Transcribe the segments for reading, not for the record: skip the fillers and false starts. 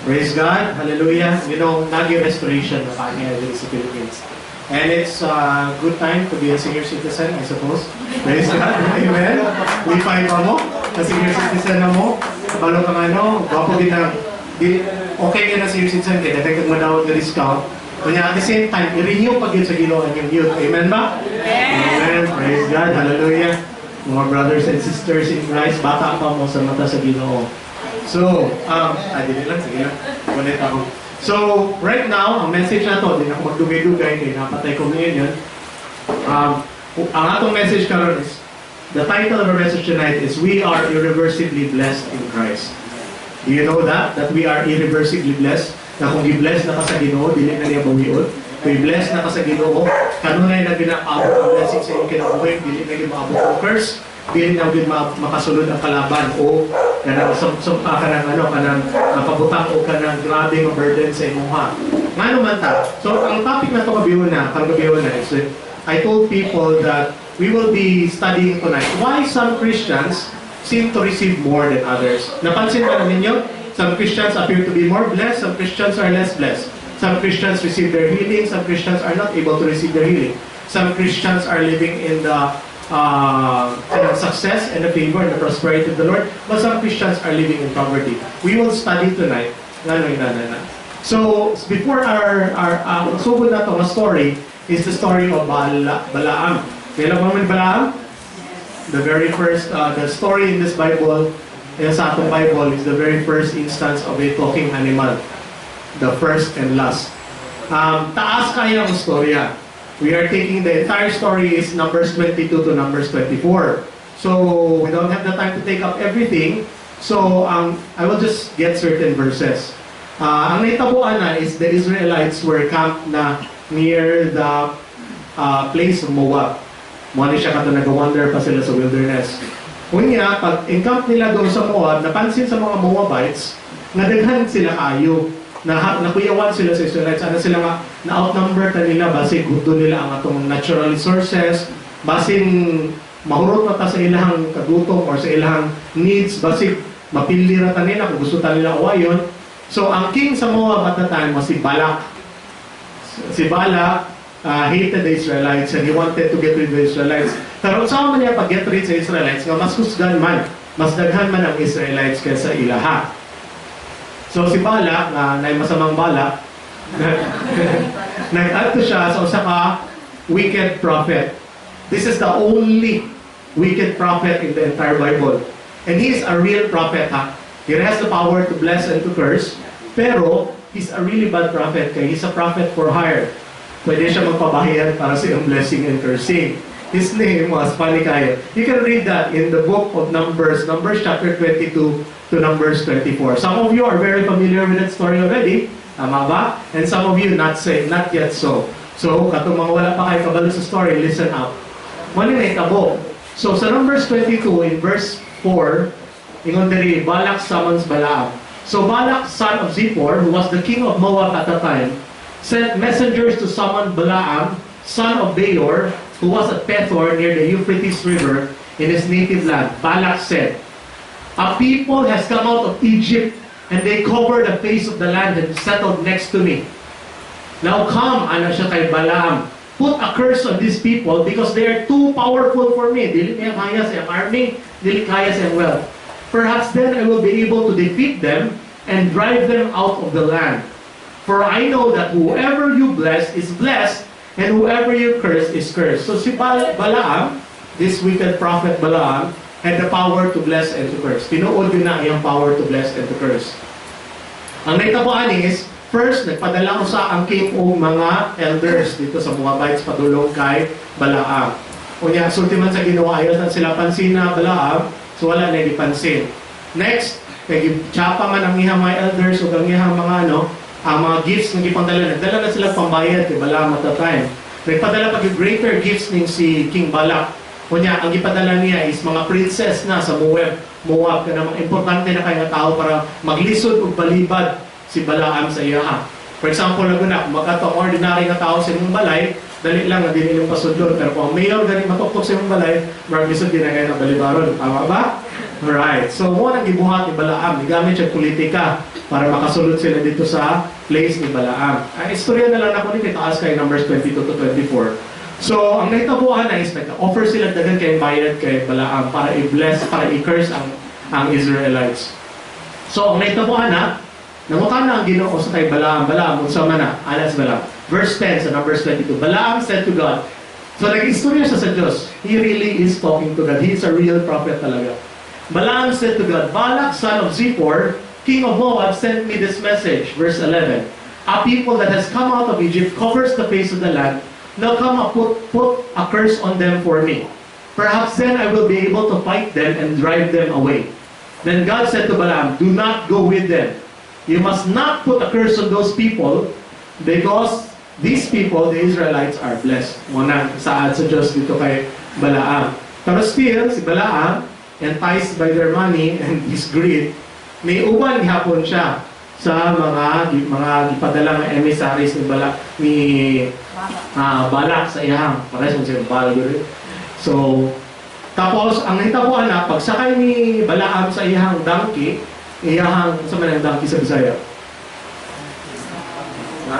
Praise God. Hallelujah. Nagi restoration na kanya diri sa Philippines. And it's a good time to be a senior citizen, I suppose. Praise God. Amen. Lipay pa mo. A senior citizen na mo. Kabalo kang ano, gwapo din na, di, okay ka na senior citizen, kaya daghan kang madawat na discount. Kanya at the same time, i-renew pa gyud sa Ginoo ang inyong youth. Amen ba? Amen. Praise God. Hallelujah. Mga brothers and sisters in Christ, bata pa mo sa mata sa Ginoo. So, dili lang, sige lang. Ulit ako. So, right now, ang message na to, di na ako magdugay-dugay, kay naa pa tay communion. Ang atong message karon is, the title of our message tonight is, "We Are Irreversibly Blessed in Christ." Do you know that? That we are irreversibly blessed? Na kung i-bless na ka sa Ginoo, dili na niya bawion. Kung i-bless na ka sa Ginoo, kanunay na ginaabot ang blessing sa iyong kinabuhi, dili na gyud maabot ang curse, dili na gyud makasulod ang kalaban o kanang sum, kanang ano, kanang makabutang o kanang grabe nga burden sa imuha. Ngano man ta? So ang topic na to gabiuna, karong gabiuna is I told people that we will be studying tonight why some Christians seem to receive more than others. Napansin ba ninyo? Some Christians appear to be more blessed, some Christians are less blessed. Some Christians receive their healing, some Christians are not able to receive their healing. Some Christians are living in the kanang success and the favor and the prosperity of the Lord, but some Christians are living in poverty. We will study tonight. Ngano na na na. So, before our sugod na to nga story is the story of Balaam. Kailan ba man Balaam? The very first, the story in this Bible, sa atong Bible, is the very first instance of a talking animal. The first and last. Taas kaya ang storya. We are taking the entire story is Numbers 22 to Numbers 24. So, we don't have the time to take up everything. So, I will just get certain verses. Ang nahitabuan na is the Israelites were camped na near the place of Moab. Mo ni siya kato nag-wander pa sila sa wilderness. Unya, pag encamp nila doon sa Moab, napansin sa mga Moabites nga daghan sila kayo. Na nakuyawan sila sa Israelites. Ano sila nga, na-outnumber ta nila, basig hudo nila ang atong natural resources, basin mahurot na ta sa ilang kagutom or sa ilang needs, basig mapili ra ta nila kung gusto ta nila awayon. So, ang king sa Moab at the time was si Balak. Si Balak hated the Israelites and he wanted to get rid of the Israelites. Pero unsa man niya pag get rid sa Israelites nga mas kusgan man, mas daghan man ang Israelites kaysa ilaha. So si Balak nga naay masamang balak, nag-adto siya sa usa ka wicked prophet. This is the only wicked prophet in the entire Bible. And he is a real prophet, ha. He has the power to bless and to curse. Pero he's a really bad prophet kay he's a prophet for hire. Pwede siya magpabayad para sa iyong blessing and cursing. His name was, funny kayo. You can read that in the book of Numbers, Numbers chapter 22 to Numbers 24. Some of you are very familiar with that story already. Tama ba? And some of you not yet so. So, katong mga wala pa kayo kabalo sa story, listen up. Mao ni nahitabo. So, sa Numbers 22, in verse 4, ingon diri, Balak summons Balaam. So, Balak, son of Zippor, who was the king of Moab at the time, sent messengers to summon Balaam, son of Beor, who was at Pethor near the Euphrates River in his native land. Balak said, "A people has come out of Egypt, and they cover the face of the land and settled next to me. Now come," ana siya kay Balaam, "put a curse on these people because they are too powerful for me." Dili niya kaya sa iyang army, dili kaya sa iyang wealth. "Perhaps then I will be able to defeat them and drive them out of the land. For I know that whoever you bless is blessed, and whoever you curse is cursed." So si Balaam, this wicked prophet Balaam, had the power to bless and to curse. Tinuod gyud na iyang power to bless and to curse. Ang nahitabuan is, first, nagpadala usa ang king og mga elders dito sa Moabites padulong kay Balaam. Unya, sulti man sa Ginoo, ayaw na sila pansina Balaam, so wala na gipansin. Next, kay gitsapa man ang iyang mga elders ug ang iyang mga ano, ang mga gifts nga gipangdala, nagdala na sila pambayad kay Balaam at the time. Nagpadala pa gyud greater gifts ning si King Balak. Unya, ang gipadala niya is mga princess na sa Moab. Moab kana mga importante na kay nga tao para maglisod og balibad si Balaam sa iyaha. For example, laguna, kung makato ang ordinary nga tao sa imong balay, Dali lang nga dili inyong pasudlon. Pero kung ang mayor gani matuktok sa imong balay, murag lisod din na kayo ng balibaron. Tama ba? Alright. So, mao nang gibuhat ni Balaam. Gigamit siya politika para makasulod sila dito sa place ni Balaam. Ang istorya na lang nako ni kay taas kay Numbers 22 to 24. So, ang nahitabuan na is nag-offer sila daghan kay bayad kay Balaam para i-bless, para i-curse ang Israelites. So, ang nahitabuan na, nangutana ang Ginoo sa kay Balaam, "Balaam, unsa man na?" Alas Balaam. Verse 10 sa Numbers 22. Balaam said to God, so nag-istorya siya sa Diyos. He really is talking to God. He is a real prophet talaga. Balaam said to God, "Balak, son of Zippor, king of Moab, sent me this message." Verse 11. "A people that has come out of Egypt covers the face of the land. Now come up, put a curse on them for me. Perhaps then I will be able to fight them and drive them away." Then God said to Balaam, "Do not go with them. You must not put a curse on those people because these people, the Israelites, are blessed." Mao na saad sa Diyos dito kay Balaam. Pero still, si Balaam, enticed by their money and his greed, miuban gihapon siya sa mga gipadala nga emissaries ni Balak sa iyang parehas mo siya Bal. So tapos ang nahitabuan na pagsakay ni Balaam sa iyang donkey, iyang, sa man ang donkey sa Bisaya? Ha?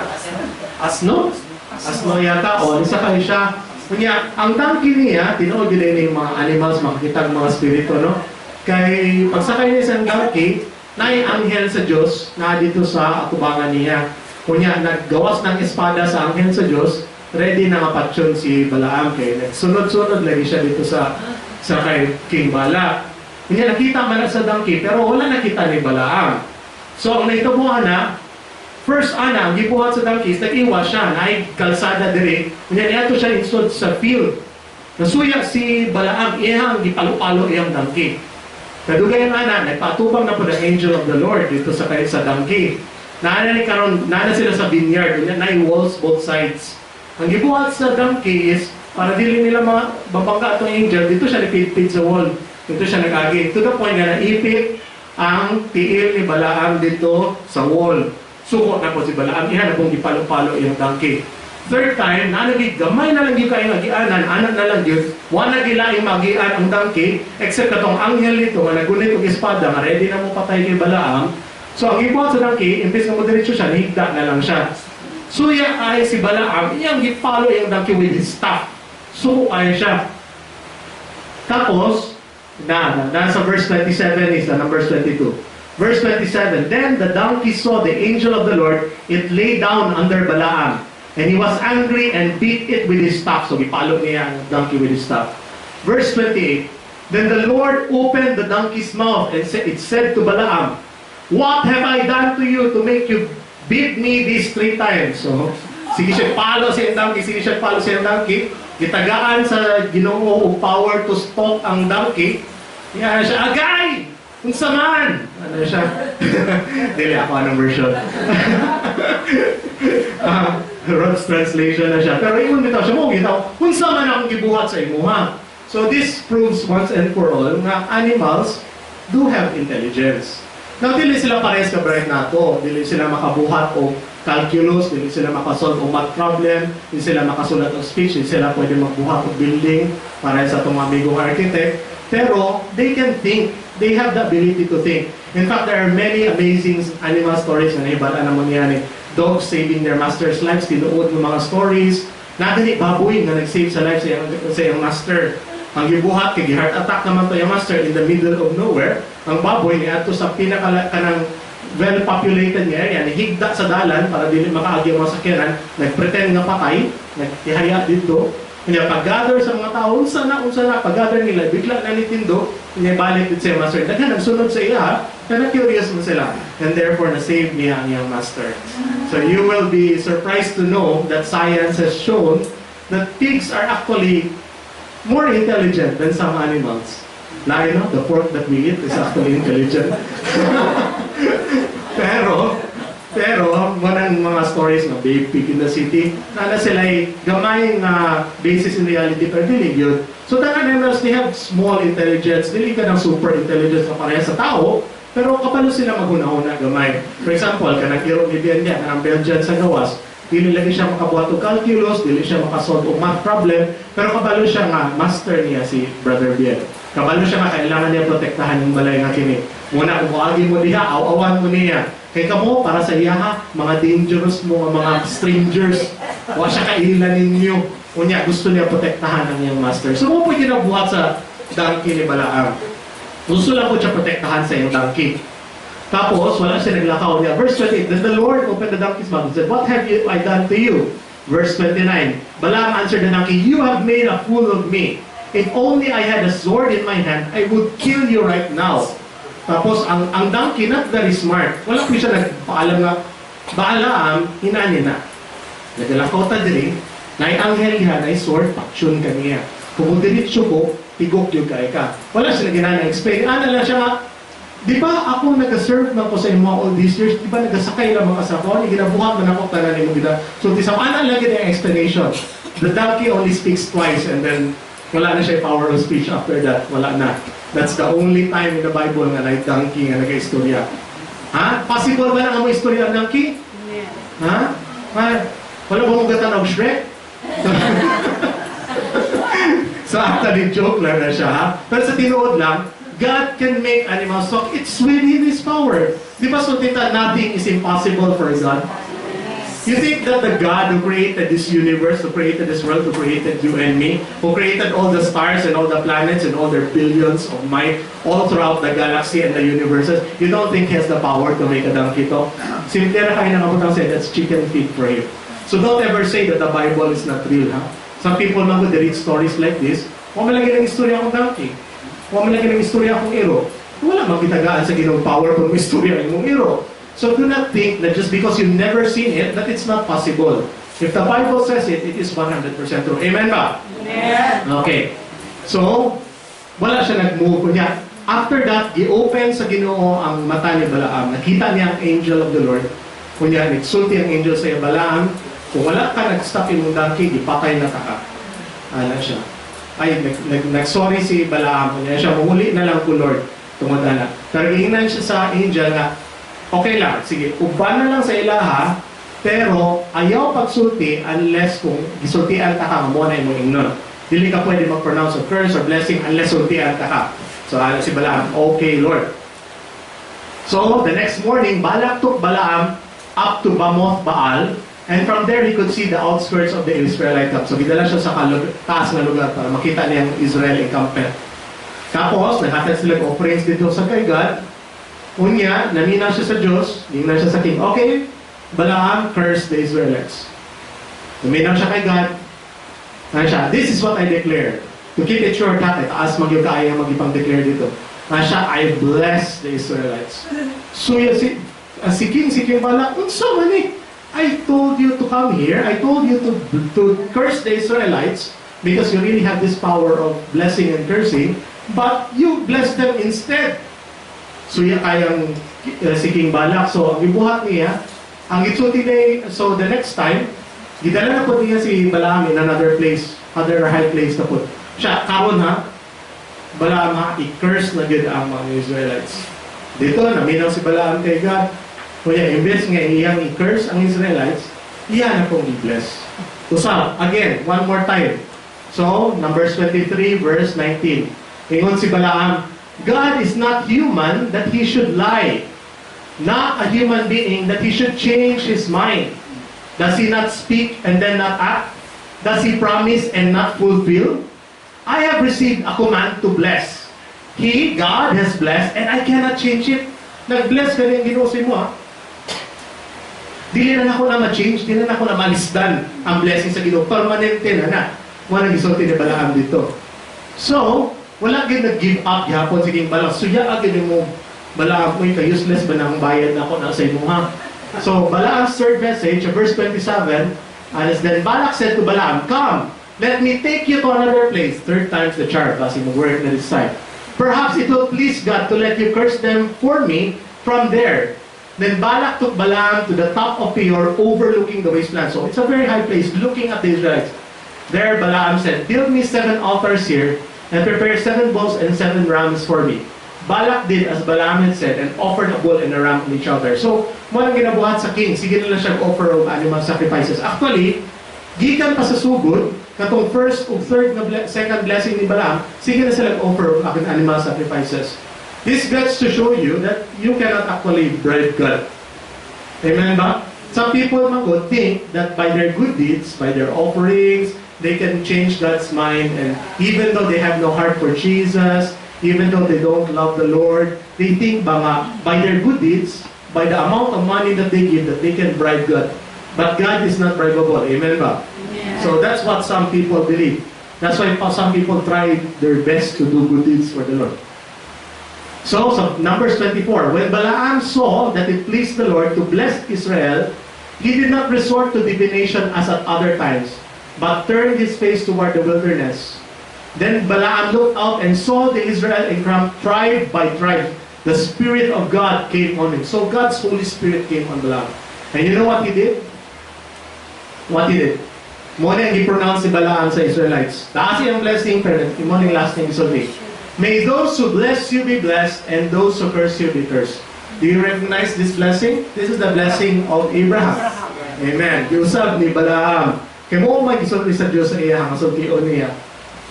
Asno? Asno yata o nisakay siya. Unya, ang donkey niya, tinuod gyud ni mga animals makakita ang mga spirito, no? Kay pagsakay niya sa donkey, naay anghel sa Dios na dito sa atubangan niya. Unya, naggawas ng espada sa anghel sa Dios, ready na nga patyon si Balaam kay nagsunod-sunod lagi siya dito sa kay King Balak. Unya, nakita man na sa donkey pero wala nakita ni Balaam. So ang nahitabuan na, first ana, ang gibuhat sa donkey is nag-iwas siya, naay kalsada diri. Unya niadto siya insod sa field. Nasuya si Balaam, iyang gipalo-palo iyang donkey. Kadugayan ana, nagpatubang na po the angel of the Lord dito sa kay sa donkey. Naa ni karon, naa na sila sa vineyard, unya naay walls both sides. Ang gibuhat sa donkey is para dili nila mabangga atong angel, dito siya nipidpid sa wall. Dito siya nag-agi. To the point nga naipit ang tiil ni Balaam dito sa wall. Suko na po si Balaam, iha na pong gipalo-palo iyang donkey. Third time, nalagi, gamay na lang gyud kayo agianan, anak na lang gyud, wala gilaing magian ang donkey, except katong anghel nito nga nagunit og espada, nga ready na mo patay kay Balaam. So ang gibuhat sa donkey, imbes nga mo diretso siya, nihigda na lang siya. Suya ay si Balaam, iyang gipalo iyang donkey with his staff. Suko ay siya. Tapos, na nasa verse 27 is the Numbers 22. Verse 27, "Then the donkey saw the angel of the Lord, it lay down under Balaam. And he was angry and beat it with his staff." So, gipalo niya ang donkey with his staff. Verse 28, "Then the Lord opened the donkey's mouth and it said to Balaam, 'What have I done to you to make you beat me these three times?'" So, sige siya palo sa donkey, sige siya palo sa donkey. Gitagaan sa Ginoo og power to stop ang donkey. Yan siya, "Agay! Unsa man?" Ano siya? Dili ako anong version. Rod's translation na siya. Pero ingon bitaw siya mo, gitaw, "Unsa man akong gibuhat sa imuha?" So this proves once and for all nga animals do have intelligence. Now, dili sila parehas ka bright nato. Dili sila makabuhat og calculus, dili sila makasolve og math problem, dili sila makasulat og speech, dili sila pwede magbuhat og building para sa atong amigong architect. Pero they can think. They have the ability to think. In fact, there are many amazing animal stories na nahibal-an namo niya ni dogs saving their master's lives, tinuod ng mga stories. Naa gani baboy nga nag-save sa life sa iyang master. Ang gibuhat kay heart attack naman to yung master in the middle of nowhere. Ang baboy niadto sa pinaka kanang well populated nga area, nihigda sa dalan para dili makaagi ang mga sakyanan, nagpretend nga patay, nagtihaya dito. Kanya pag-gather sa mga tao, unsa na, pag-gather nila, bigla na nitindo, kanya balik dito sa master. Daghan nagsunod sa iya, kaya curious mo sila. And therefore, na-save niya ang iyang master. So you will be surprised to know that science has shown that pigs are actually more intelligent than some animals. Lain, no? The pork that we eat is actually intelligent. Pero, manang mga stories ng Babe Pig in the City, na sila ay gamay nga basis in reality, pero dili yun. So, tanan animals, they have small intelligence, dili ka ng super intelligence na pareha sa tao, pero kapalo sila maghuna-huna gamay. For example, kanang iro ni Bian niya, kanang Belgian sa gawas, Dili lagi siya makabuhat og calculus, dili siya makasolve og math problem, pero kabalo siya nga master niya si Brother Biel. Kabalo siya nga kailangan niya protektahan yung balay nga kini. Muna kung moagi mo diha, aw-awan mo niya. Kay kamo para sa iya ha, mga dangerous mo nga mga strangers. Wa siya kaila ninyo. Unya gusto niya protektahan ang iyang master. So mao po ginabuhat sa donkey ni Balaam. Gusto lang po siya protektahan sa iyang donkey. Tapos, wala siya naglakaw niya. Verse 28, "Then the Lord opened the donkey's mouth and said, 'What have I done to you?'" Verse 29, Balaam answered the donkey, "You have made a fool of me. If only I had a sword in my hand, I would kill you right now." Tapos, ang donkey, not very smart. Wala po siya nagpaalam nga, "Balaam, inani na. Nagalakaw ta diri, naay anghel diha, naay sword, paksyon ka niya. Kung diretso ko, tigok gyud kay ka." Wala siya ginana explain. Ana lang siya nga, "Di ba ako nag-serve na ko sa imo all these years? Di ba nagasakay lang mga sa ako? Ginabuhat man ako tanan nimo gina." So, di sa ana lang gid ang explanation. The donkey only speaks twice and then wala na siya power of speech after that. Wala na. That's the only time in the Bible nga naay donkey nga nag-istorya. Ha? Possible ba na nga mo istorya ang donkey? Ha? Ha? Wala ba mong gatan og Shrek? So actually, joke lang na siya, ha? Pero sa tinuod lang, God can make animals talk. It's within His power. Di ba so, tita, nothing is impossible for God? You think that the God who created this universe, who created this world, who created you and me, who created all the stars and all the planets and all their billions of might all throughout the galaxy and the universes, you don't think He has the power to make a donkey talk? Simple na kayo nang say, that's chicken feed for Him. So don't ever say that the Bible is not real, ha? Some people man they read stories like this, "Wa man lagi nang istorya akong donkey. Wa man lagi nang istorya akong iro." Wala man gitagaan sa Ginoo power kung istorya imong iro. So do not think that just because you've never seen it, that it's not possible. If the Bible says it, it is 100% true. Amen ba? Amen. Okay. So, wala siya nag-move. Kunya, after that, gi-open sa Ginoo ang mata ni Balaam. Nakita niya ang angel of the Lord. Kunya, nagsulti ang angel sa iya, "Balaam, kung wala ka nag-stop imong donkey, gipatay na ta ka." Ana siya. Ay, nag-sorry si Balaam. Kunya siya, "Muuli na lang ko, Lord." Tungod ana. Pero giingnan siya sa angel nga, "Okay lang, sige, uban na lang sa ilaha, pero ayaw pagsulti unless kung gisultian ta ka nga mo na imong ingnon. Dili ka pwede mag-pronounce a curse or blessing unless sultian ta ka." So, ano si Balaam, "Okay, Lord." So, the next morning, Balak took Balaam up to Bamoth Baal, and from there he could see the outskirts of the Israelite camp. So, gidala siya sa taas nga lugar para makita niya ang Israel encampment. Tapos, naghatag sila og offerings dito sa kay God. Unya, naminaw siya sa Diyos, ningnan siya sa king, "Okay, Balaam, curse the Israelites." Naminaw siya kay God. Ano siya, "This is what I declare." To keep it short, ha, taas magyud kaya magipang-declare dito. Ano siya, "I bless the Israelites." So yan, si King Balak, "Unsa man ni? I told you to come here. I told you to curse the Israelites because you really have this power of blessing and cursing, but you bless them instead." So yan kayang si King Balak. So ang gibuhat niya, ang gitsulti niya, so the next time, gidala na po niya si Balaam in another place, other high place na po. Siya, "Karon ha, Balaam ha, i-curse na gyud ang mga Israelites." Dito, naminaw si Balaam kay God. Kunya, imbes nga iyang i-curse ang Israelites, iya na pong i-bless. Usab, again, one more time. So, Numbers 23, verse 19. Ingon si Balaam, "God is not human that He should lie, not a human being that He should change His mind. Does He not speak and then not act? Does He promise and not fulfill? I have received a command to bless. He, God, has blessed and I cannot change it." Nag-bless ka niyang Ginoo sa imo, ha? Dili na nako na ma-change, dili na nako na malisdan ang blessing sa Ginoo. Permanente na na. Wala gisulti ni Balaam dito. So, wala gyud nag-give up gihapon si King Balak. "Suya gyud mo Balaam, uy, ka useless ba nang bayad na ako na sa imo ha?" So, Balaam's third message, verse 27, and is then Balak said to Balaam, "Come, let me take you to another place." Third time's the charm, kasi mo work na this time. "Perhaps it will please God to let you curse them for me from there." Then Balak took Balaam to the top of Peor, overlooking the wasteland. So it's a very high place, looking at the Israelites. There Balaam said, "Build me seven altars here, and prepare seven bulls and seven rams for me." Balak did as Balaam had said and offered a bull and a ram on each altar. So, mao nang ginabuhat sa king, sige na lang siya offer of animal sacrifices. Actually, gikan pa sa sugod, katong first ug third nga second blessing ni Balaam, sige na sila offer of aking animal sacrifices. This gets to show you that you cannot actually bribe God. Amen ba? Some people man gud think that by their good deeds, by their offerings, they can change God's mind, and even though they have no heart for Jesus, even though they don't love the Lord, they think ba nga by their good deeds, by the amount of money that they give, that they can bribe God. But God is not bribable. Amen ba? So that's what some people believe. That's why some people try their best to do good deeds for the Lord. So Numbers 24, when Balaam saw that it pleased the Lord to bless Israel, he did not resort to divination as at other times, but turned his face toward the wilderness. Then Balaam looked out and saw the Israel encamped tribe by tribe. The Spirit of God came on him. So God's Holy Spirit came on Balaam. And you know what he did? What he did? Mao na ang i-pronounce si Balaam sa Israelites. Taas iyang blessing, pero mao ning last name gisulti. "May those who bless you be blessed, and those who curse you be cursed." Do you recognize this blessing? This is the blessing of Abraham. Amen. Giusab ni Balaam. Kay mao may gisulti sa Dios sa iya, ang sultion niya.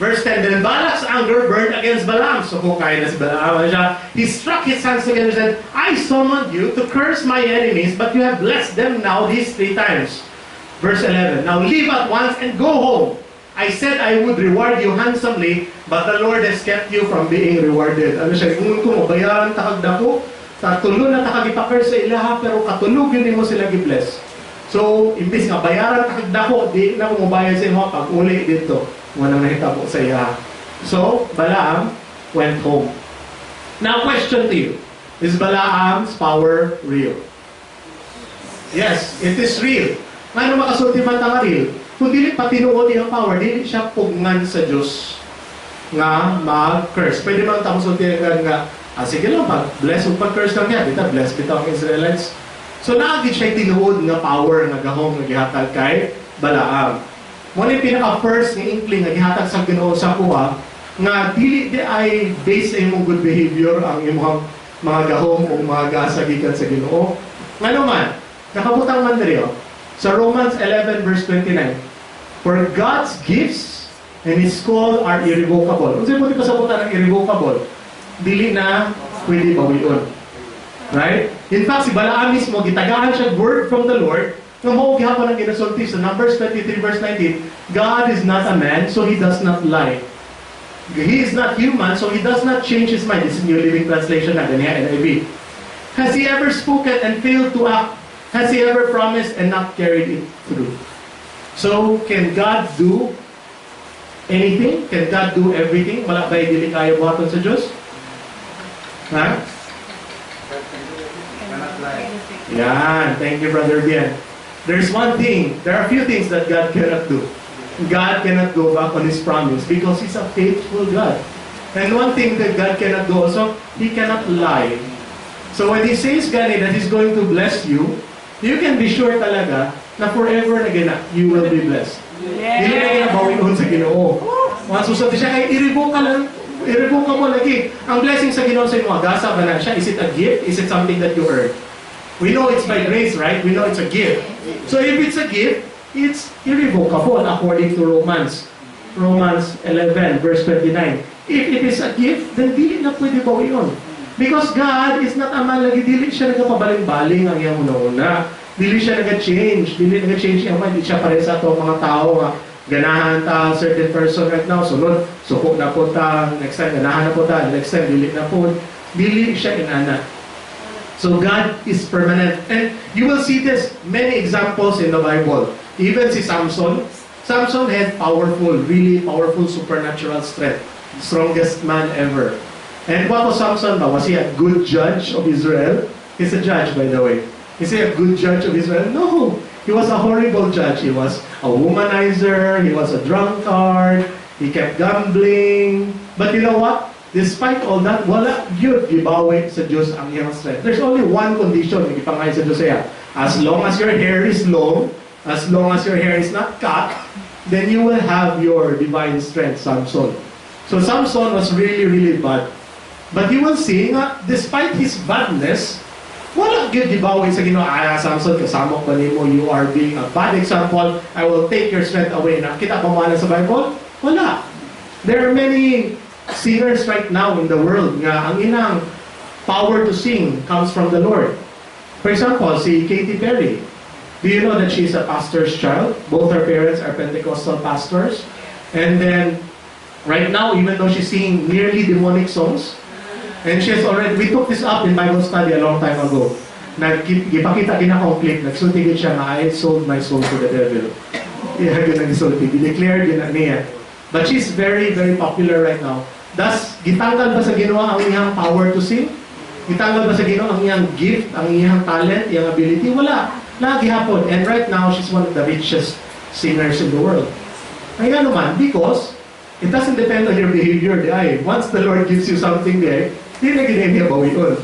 Verse 10, then Balak's anger burned against Balaam. So kung kaya na si Balaam, ano siya? He struck his hands together and said, "I summoned you to curse my enemies, but you have blessed them now these three times." Verse 11, "Now leave at once and go home. I said I would reward you handsomely, but the Lord has kept you from being rewarded." Ano siya, kung ko bayaran ta kag dako, katulo na ta kag ipa-curse sa ilaha, pero katulo gyud nimo sila gi-bless. So, imbis nga bayaran ta kag dako, di na ko mobayad sa imo pag uli dito. Mao nang nahitabo sa iya. So, Balaam went home. Now, question to you. Is Balaam's power real? Yes, it is real. Ngano makasulti man ta nga real? Kung dili pa tinuod iyang power, dili siya pugnan sa Diyos nga mag-curse. Pwede man ta mosulti nga, ah, sige lang, pag bless o pag-curse lang yan, bitaw, bless bitaw ang Israelites. So naa gyud siya tinuod nga power nga gahom nga gihatag kay Balaam. Mao ni pinaka first nga inkling nga gihatag sa Ginoo sa akoa nga dili diay based sa imong good behavior ang imong mga gahom o mga gasa gikan sa Ginoo. Ngano man, nakabutang man diri oh, sa Romans 11 verse 29. "For God's gifts and His call are irrevocable." Unsay mo di pasabutan ang irrevocable? Dili na pwede bawion. Right? In fact, si Balaam mismo, gitagaan siya word from the Lord, nga mao gihapon ang ginasulti sa Numbers 23 verse 19, "God is not a man, so He does not lie. He is not human, so He does not change His mind." This is New Living Translation na, ganiya NIV. "Has He ever spoken and failed to act? Has He ever promised and not carried it through?" So, can God do anything? Can God do everything? Wala ba dili kaya buhaton sa Diyos? Ha? Cannot lie. Yan. Thank you, Brother Bien. There's one thing. There are a few things that God cannot do. God cannot go back on His promise because He's a faithful God. And one thing that God cannot do also, He cannot lie. So when He says gani that He's going to bless you, you can be sure talaga na forever na gina, you will be blessed. Dili na gina bawion sa Ginoo. Once usab siya kay i-revoke ka lang, i-revoke ka mo lagi. Ang blessing sa Ginoo sa imo, gasa ba na siya? Is it a gift? Is it something that you earn? We know it's by grace, right? We know it's a gift. So if it's a gift, it's irrevocable according to Romans. Romans 11 verse 29. If it is a gift, then dili na pwede bawion. Because God is not a man lagi, dili siya nagapabaling-baling ang iyang una-una. Dili siya naga-change, dili naga-change iyang mind, di siya pare sa ato mga tao nga ganahan ta certain person right now, sunod, suko na po ta, next time ganahan na po ta, next time dili na po. Dili siya inana. So God is permanent. And you will see this many examples in the Bible. Even si Samson, Samson had powerful, really powerful supernatural strength. Strongest man ever. And what was Samson ba? Was he a good judge of Israel? He's a judge, by the way. Is he a good judge of Israel? No. He was a horrible judge. He was a womanizer. He was a drunkard. He kept gambling. But you know what? Despite all that, wala gyud gibawi sa Diyos ang iyang strength. There's only one condition nga gipangay sa Diyos siya. As long as your hair is long, as long as your hair is not cut, then you will have your divine strength, Samson. So Samson was really, really bad. But you will see nga, despite his badness, wala gyud gibawi sa Ginoo, "Ah, Samson, kasamok ba nimo? You are being a bad example. I will take your strength away." Nakita ba mo na sa Bible? Wala. There are many singers right now in the world nga ang ilang power to sing comes from the Lord. For example, si Katy Perry. Do you know that she's a pastor's child? Both her parents are Pentecostal pastors. And then, right now, even though she's singing nearly demonic songs, and she has already, we took this up in Bible study a long time ago. Nagipakita gina akong clip, nagsulti gid siya nga, "I sold my soul to the devil." Yeah, yun ang gisulti. Declared yun na niya. But she's very, very popular right now. Thus, gitanggal ba sa Ginoo ang iyang power to sing? Gitanggal ba sa Ginoo ang iyang gift, ang iyang talent, iyang ability? Wala. Lagi hapon. And right now, she's one of the richest singers in the world. Kaya naman, because it doesn't depend on your behavior, diay. Once the Lord gives you something there, di na gid niya bawion.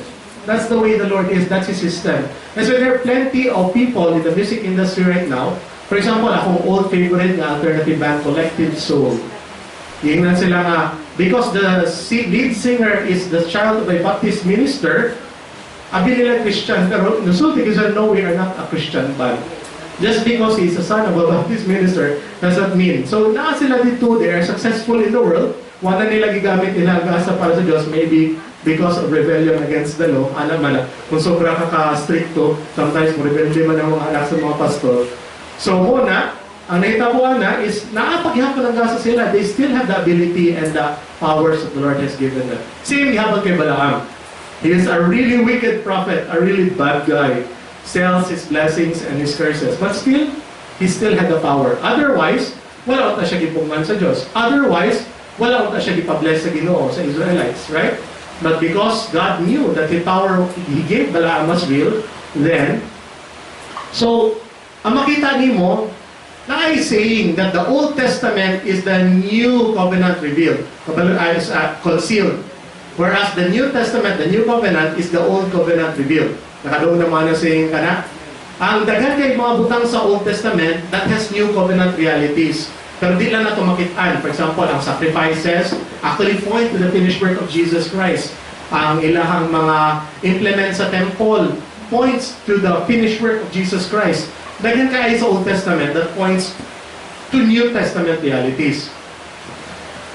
That's the way the Lord is. That's His system. And so there are plenty of people in the music industry right now. For example, akong old favorite nga alternative band, Collective Soul. Ingnan sila nga, because the lead singer is the child of a Baptist minister, abi nila Christian, pero nusulti kasi, "No, we are not a Christian band." Just because he is a son of a Baptist minister doesn't mean. So, naa sila dito, they are successful in the world. Wala nila gigamit ilang gasa para sa Diyos, maybe because of rebellion against the law. Ana man na, kung sobra ka ka-stricto, sometimes mo rebelde man ang mga anak sa mga pastor. So, muna, ang nahitabuan na is naa pa gihapon ang gasa sila. They still have the ability and the powers that the Lord has given them. Same gihapon kay Balaam. He is a really wicked prophet, a really bad guy. Sells his blessings and his curses. But still, he still had the power. Otherwise, wala unta siya gipungan sa Diyos. Otherwise, wala unta siya gipabless sa Ginoo sa Israelites, right? But because God knew that the power He gave Balaam was real, then, so, ang makita nimo, na I saying that the Old Testament is the new covenant revealed, is concealed. Whereas the New Testament, the New Covenant, is the Old Covenant revealed. Nakadungog na mga na saying kana. Ang daghan kay mga butang sa Old Testament that has New Covenant realities. Pero di lang nato makitaan. For example, ang sacrifices actually point to the finished work of Jesus Christ. Ang ilahang mga implements sa temple points to the finished work of Jesus Christ. Daghan kay sa Old Testament that points to New Testament realities.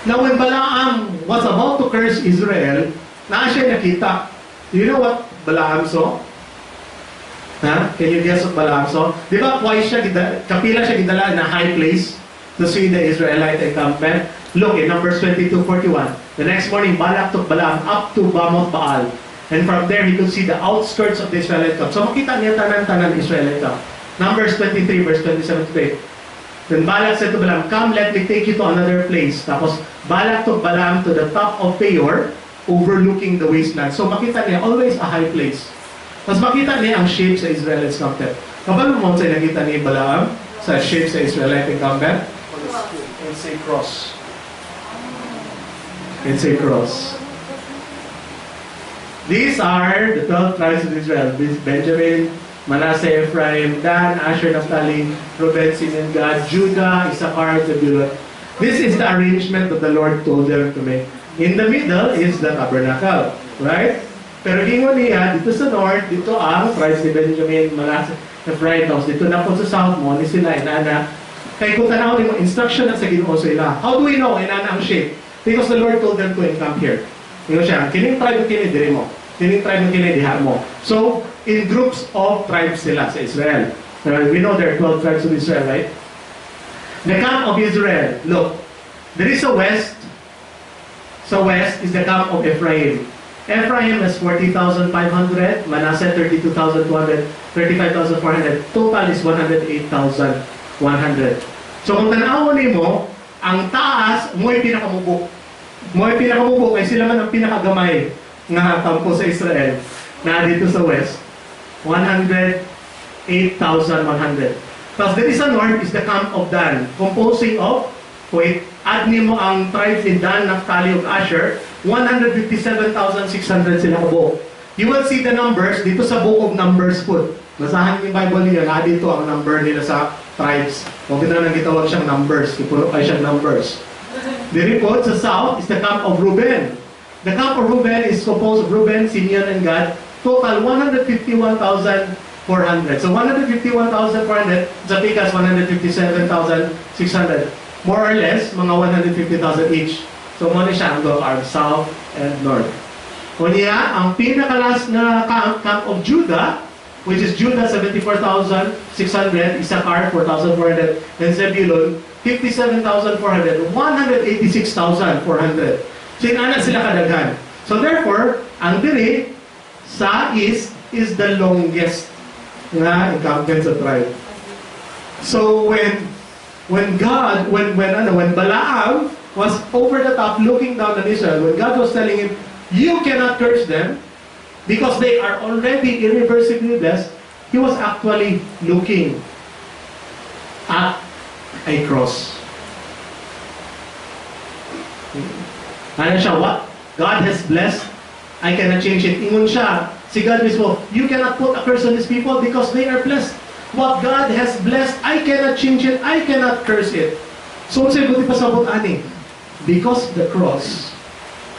Now, when Balaam was about to curse Israel, naa siya nakita. Do you know what Balaam saw? Ha? Can you guess what Balaam saw? Di ba, twice siya, kapila siya gidala in a high place to see the Israelite encampment? Look in Numbers 22:41. The next morning, Balak took Balaam up to Bamoth Baal. And from there, he could see the outskirts of the Israelite camp. So makita niya tanan-tanan Israelite camp. Numbers 23, verse 27 to 8. Then Balak said to Balaam, "Come, let me take you to another place." Tapos, Balak took Balaam to the top of Peor, overlooking the wasteland. So makita niya, always a high place. Tapos makita niya ang shape sa Israelite encampment. Kabalo mo sa nakita ni Balaam sa shape sa Israelite encampment? It's a cross. It's a cross. These are the 12 tribes of Israel. Benjamin, Manasseh, Ephraim, Dan, Asher, Naphtali, Reuben, Simeon, Gad, Judah, Issachar, Zebulun. This is the arrangement that the Lord told them to make. In the middle is the tabernacle, right? Pero gingon niya, dito sa north, dito ang tribes ni Benjamin, Manasseh, Ephraim, tapos dito na po sa south mo, ni sila, inana. Kay kung tanaw nimo, instruction na sa Ginoo sa ila. How do we know inana ang shape? Because the Lord told them to encamp here. Ingon siya, kining tribe kini diri mo. Kining tribe kini diha mo. So, in groups of tribes sila sa Israel. We know there are 12 tribes of Israel, right? The camp of Israel, look, there is a west. Sa west is the camp of Ephraim. Ephraim has 40,500, Manasseh 32,200, 35,400. Total is 108,100. So kung tan-awon nimo, ang taas mo'y pinakamubo. Mo'y pinakamubo kay sila man ang pinakagamay nga kampo sa Israel na dito sa west. 108,100. Tapos dito sa north is the camp of Dan, composing of, wait, add nimo ang tribes ni Dan, Naphtali, ug Asher, 157,600 sila kabuok. You will see the numbers dito sa Book of Numbers po. Basahan niyo yung Bible niyo, na dito ang number nila sa tribes. Kung kita nang gitawag siyang numbers, ipuno kay siyang numbers. Diri po, sa south is the camp of Reuben. The camp of Reuben is composed of Reuben, Simeon, and Gad. Total 151,400. So 151,400, sa pikas 157,600. More or less, mga 150,000 each. So mao ni siya ang duha ka arm, south and north. Unya, ang pinaka-last na camp, camp of Judah, which is Judah 74,600, Issachar 4,400, and Zebulun 57,400, 186,400. So inana sila kadaghan. So therefore, ang diri sa east is the longest nga encampment sa tribe. So when God, when ano, when Balaam was over the top looking down on Israel, when God was telling him, "You cannot curse them because they are already irreversibly blessed," he was actually looking at a cross. Ano siya, what God has blessed, I cannot change it. Ingon siya, si God mismo, "You cannot put a curse on these people because they are blessed. What God has blessed, I cannot change it, I cannot curse it." So, unsay buot ipasabot ani? Because the cross,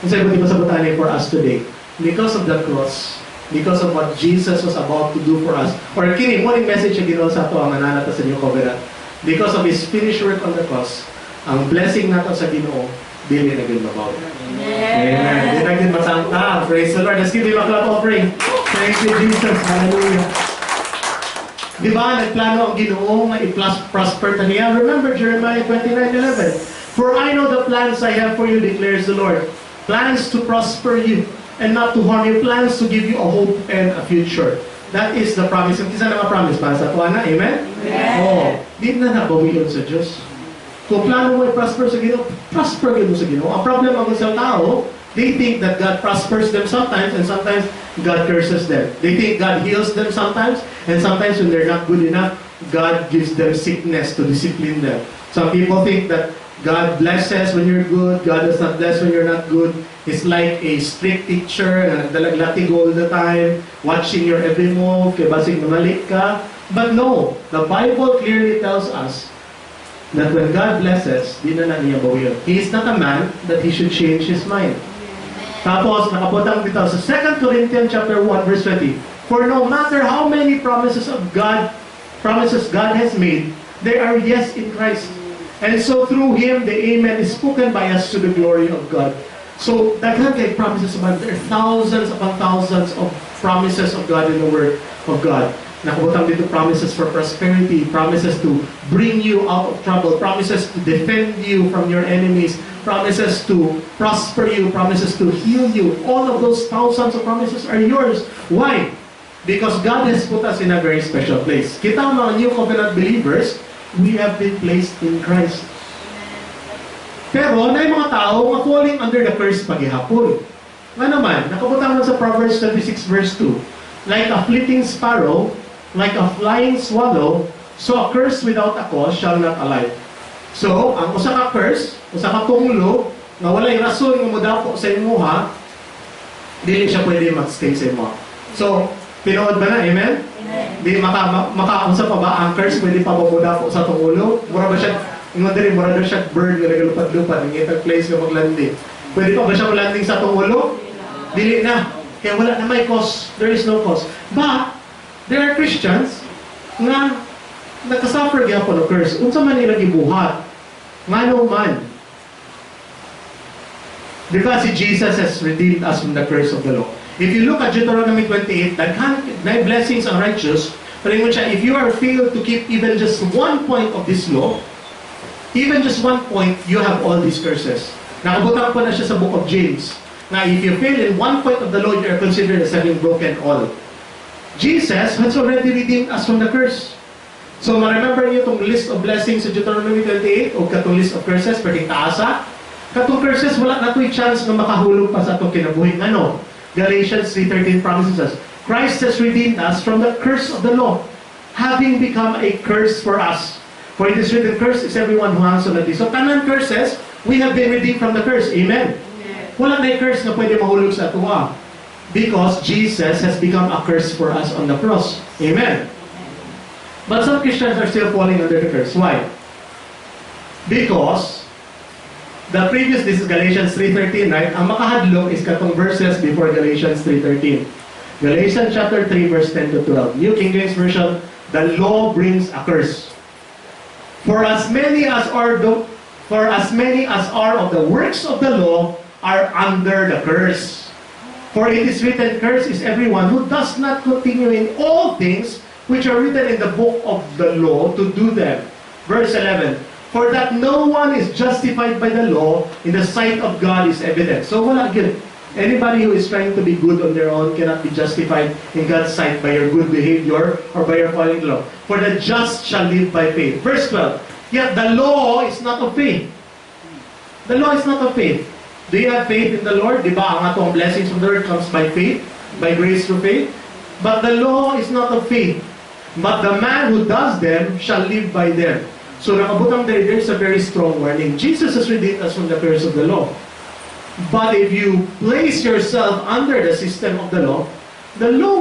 unsay buot ipasabot ani for us today? Because of the cross, because of what Jesus was about to do for us, or kini, mao ning message sa Ginoo sa ato ang naa na ta sa New Covenant. Because of His finished work on the cross, ang blessing nato sa Ginoo, dili na gyud mabaw. Amen. Dili na gyud matangtang. Praise the Lord. Let's give Him a clap offering. Thank you, Jesus. Hallelujah. Di ba, nagplano ang Ginoo nga i-prosper ta niya? Remember Jeremiah 29:11. "For I know the plans I have for you, declares the Lord. Plans to prosper you and not to harm you. Plans to give you a hope and a future." That is the promise. Ang kinsa na nga promise para sa atoa na. Amen? Amen. Oh, di na nabawion sa Diyos. Kung plano mo i-prosper sa Ginoo, prosper gyud mo sa Ginoo. Ang problema mo sa tao, they think that God prospers them sometimes and sometimes God curses them. They think God heals them sometimes and sometimes when they're not good enough, God gives them sickness to discipline them. Some people think that God blesses when you're good, God does not bless when you're not good. It's like a strict teacher na nagdalag latigo all the time, watching your every move, kay basig mamali ka. But no, the Bible clearly tells us that when God blesses, di na na niya bawion. He is not a man that he should change his mind. Tapos, nakabutang dito sa 2 Corinthians chapter 1 verse 20. "For no matter how many promises God has made, they are yes in Christ. And so through Him, the Amen is spoken by us to the glory of God." So, daghan kay promises of God. There are thousands upon thousands of promises of God in the Word of God. Nakabutang dito promises for prosperity, promises to bring you out of trouble, promises to defend you from your enemies, promises to prosper you, promises to heal you. All of those thousands of promises are yours. Why? Because God has put us in a very special place. Kita mga New Covenant believers, we have been placed in Christ. Pero, naay mga tao nga falling under the curse pa gihapon. Nga naman, nakabutang man sa Proverbs 26 verse 2, "Like a flitting sparrow, like a flying swallow, so a curse without a cause shall not alight." So, ang usa ka curse, usa ka tunglo, nga walay rason nga modapo sa imuha, dili siya pwede mag-stay sa imuha. So, tinuod ba na? Amen? Amen. Di maka maka unsa pa ba ang curse, pwede pa ba modapo sa atong ulo? Mura ba siya ingon diri, mura daw siya bird nga nagalupad-lupad, nangitag place nga maglanding. Pwede pa ba siya landing sa atong ulo? Dili na. Kaya wala na may cause. There is no cause. But there are Christians nga nakasuffer gyapon og curse. Unsa man nila gibuhat? Ngano man? Di ba si Jesus has redeemed us from the curse of the law? If you look at Deuteronomy 28, daghan na blessings ang righteous, pero ingon siya, if you are failed to keep even just one point of this law, even just one point, you have all these curses. Nakabutang pa na siya sa Book of James, na if you fail in one point of the law, you are considered as having broken all. Jesus has already redeemed us from the curse. So, ma-remember niyo itong list of blessings sa Deuteronomy 28 o katong list of curses, pwedeng taasa. Katong curses, wala na to'y chance nga makahulog pa sa atong kinabuhi. Ano? Galatians 3:13 promises us, "Christ has redeemed us from the curse of the law, having become a curse for us. For it is written, 'Cursed is everyone who hangs on a tree.'" So, tanan curses, we have been redeemed from the curse. Amen? Wala na curse na pwede mahulog sa atoa. Because Jesus has become a curse for us on the cross. Amen? But some Christians are still falling under the curse. Why? Because The previous, this is Galatians 3:13, right? Ang makahadlok is katong verses before Galatians 3:13. Galatians chapter 3, verse 10 to 12. New King James Version, the law brings a curse. For as many as are of the works of the law are under the curse. For it is written, "Cursed is everyone who does not continue in all things which are written in the book of the law to do them." Verse 11, "For that no one is justified by the law in the sight of God is evident." So wala gyud. Anybody who is trying to be good on their own cannot be justified in God's sight by your good behavior or by your following the law. "For the just shall live by faith." Verse 12, "Yet the law is not of faith." The law is not of faith. Do you have faith in the Lord? Di ba ang atong blessings from the Lord comes by faith, by grace through faith? "But the law is not of faith. But the man who does them shall live by them." So nakabutang there, there's a very strong warning. Jesus has redeemed us from the curse of the law. But if you place yourself under the system of the law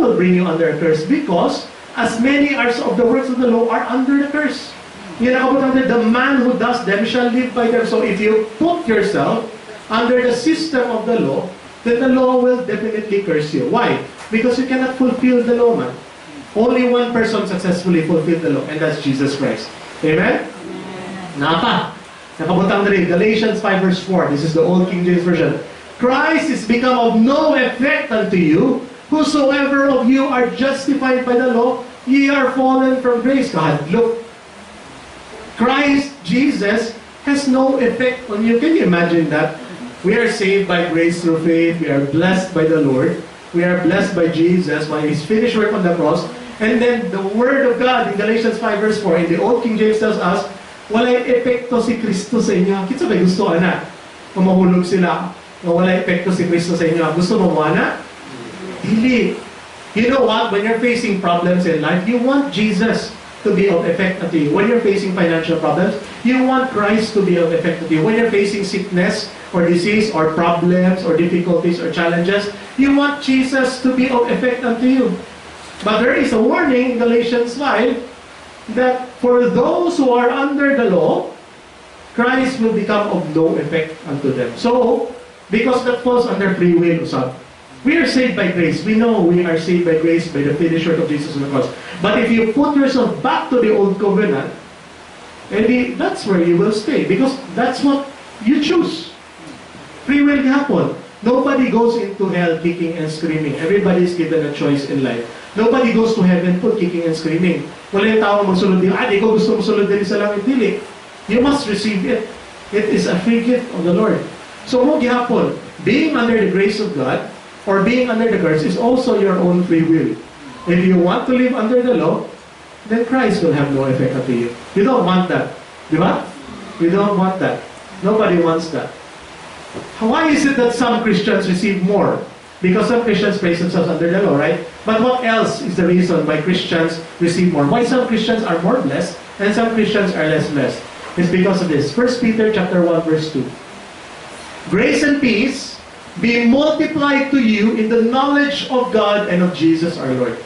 will bring you under a curse because as many as of the works of the law are under the curse. Yan nakabutang there, "The man who does them shall live by them." So if you put yourself under the system of the law, then the law will definitely curse you. Why? Because you cannot fulfill the law, man. Only one person successfully fulfilled the law, and that's Jesus Christ. Amen? Napa. Nakabutang diri, Galatians 5 verse 4. This is the Old King James Version. "Christ is become of no effect unto you. Whosoever of you are justified by the law, ye are fallen from grace." God, look. Christ Jesus has no effect on you. Can you imagine that? We are saved by grace through faith. We are blessed by the Lord. We are blessed by Jesus by His finished work on the cross. And then the Word of God in Galatians 5 verse 4, in the Old King James, tells us, walay epekto si Kristo sa inyo. Kinsa ba gusto ana? Kung mahulog sila, nga walay epekto si Kristo sa inyo. Gusto mo mo ana? Dili. You know what? When you're facing problems in life, you want Jesus to be of effect unto you. When you're facing financial problems, you want Christ to be of effect unto you. When you're facing sickness or disease or problems or difficulties or challenges, you want Jesus to be of effect unto you. But there is a warning in Galatians 5 that for those who are under the law, Christ will become of no effect unto them. So, because that falls under free will, usab. We are saved by grace. We know we are saved by grace by the finished work of Jesus on the cross. But if you put yourself back to the old covenant, edi that's where you will stay because that's what you choose. Free will gihapon. Nobody goes into hell kicking and screaming. Everybody is given a choice in life. Nobody goes to heaven pud kicking and screaming. Wala yung tao magsulod din, "Ah, di ko gusto magsulod din sa langit." Dili. You must receive it. It is a free gift of the Lord. So mao gihapon, being under the grace of God or being under the curse is also your own free will. If you want to live under the law, then Christ will have no effect unto you. You don't want that. Di ba? You don't want that. Nobody wants that. Why is it that some Christians receive more? Because some Christians place themselves under the law, right? But what else is the reason why Christians receive more? Why some Christians are more blessed and some Christians are less blessed? It's because of this. 1 Peter chapter 1 verse 2. "Grace and peace be multiplied to you in the knowledge of God and of Jesus our Lord."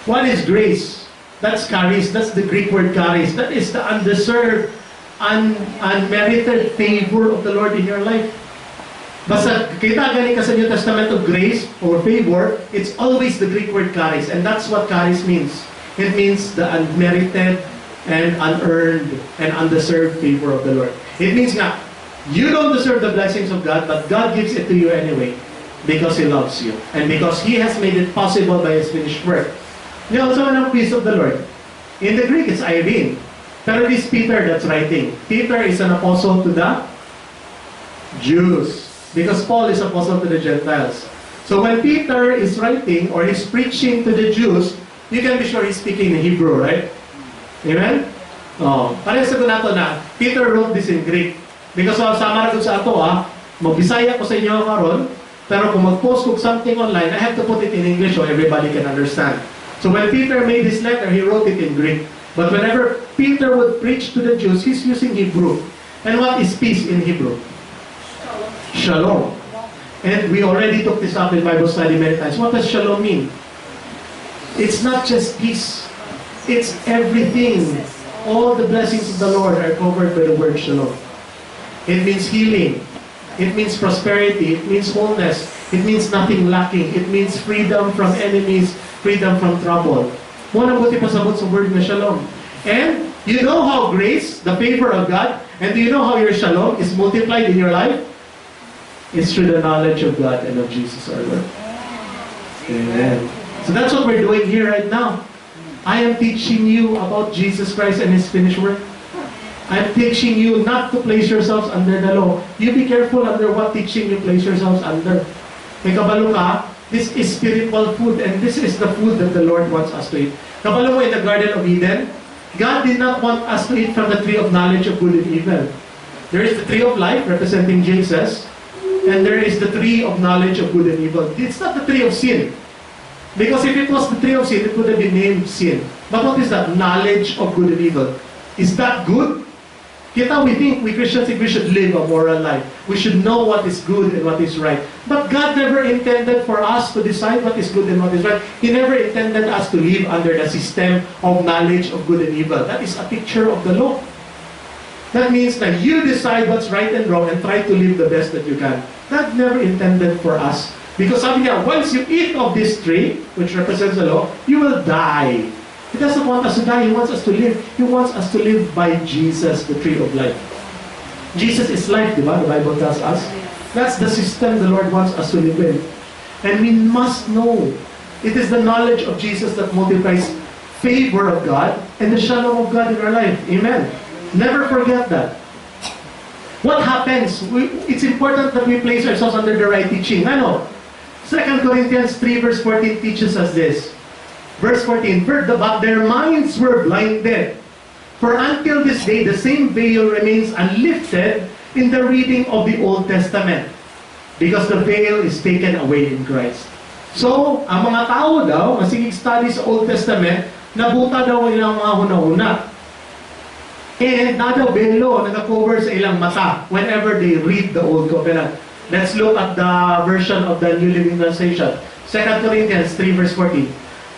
What is grace? That's charis. That's the Greek word charis. That is the undeserved, unmerited favor of the Lord in your life. Basta kita gani ka sa New Testament of grace or favor, it's always the Greek word charis. And that's what charis means. It means the unmerited and unearned and undeserved favor of the Lord. It means nga, you don't deserve the blessings of God, but God gives it to you anyway because He loves you and because He has made it possible by His finished work. You also ang peace of the Lord. In the Greek, it's eirene. Pero this Peter that's writing. Peter is an apostle to the Jews. Because Paul is apostle to the Gentiles. So when Peter is writing or he's preaching to the Jews, you can be sure he's speaking in Hebrew, right? Amen? Oh, parehas sa nato na Peter wrote this in Greek. Because sama ra sa ato ah, magbisaya ko sa inyo karon, pero kung mag-post ko something online, I have to put it in English so everybody can understand. So when Peter made this letter, he wrote it in Greek. But whenever Peter would preach to the Jews, he's using Hebrew. And what is peace in Hebrew? Shalom. And we already took this up in Bible study many times. What does shalom mean? It's not just peace. It's everything. All the blessings of the Lord are covered by the word shalom. It means healing. It means prosperity. It means wholeness. It means nothing lacking. It means freedom from enemies, freedom from trouble. Mao na buot ipasabot sa word na shalom. And you know how grace, the favor of God, and do you know how your shalom is multiplied in your life? It's through the knowledge of God and of Jesus our Lord. Amen. So that's what we're doing here right now. I am teaching you about Jesus Christ and His finished work. I'm teaching you not to place yourselves under the law. You be careful under what teaching you place yourselves under. Kay kabalo ka, this is spiritual food and this is the food that the Lord wants us to eat. Kabalo mo, in the Garden of Eden, God did not want us to eat from the tree of knowledge of good and evil. There is the tree of life, representing Jesus, and there is the tree of knowledge of good and evil. It's not the tree of sin. Because if it was the tree of sin, it would have been named sin. But what is that? Knowledge of good and evil. Is that good? Kita, we think, we Christians think we should live a moral life. We should know what is good and what is right. But God never intended for us to decide what is good and what is right. He never intended us to live under the system of knowledge of good and evil. That is a picture of the law. That means that you decide what's right and wrong and try to live the best that you can. God never intended for us. Because sabi niya, once you eat of this tree, which represents the law, you will die. He doesn't want us to die. He wants us to live. He wants us to live by Jesus, the tree of life. Jesus is life, di ba? The Bible tells us. That's the system the Lord wants us to live in. And we must know. It is the knowledge of Jesus that multiplies favor of God and the shalom of God in our life. Amen. Never forget that. What happens? It's important that we place ourselves under the right teaching. Ano? 2 Corinthians 3 verse 14 teaches us this. Verse 14, "But their minds were blinded. For until this day, the same veil remains unlifted in the reading of the Old Testament, because the veil is taken away in Christ." So, ang mga tao daw, masigig study sa Old Testament, nabuta daw ang ilang mga hunahuna. And naa daw belo, nag-cover sa ilang mata whenever they read the Old Covenant. Let's look at the version of the New Living Translation. 2 Corinthians 3 verse 14.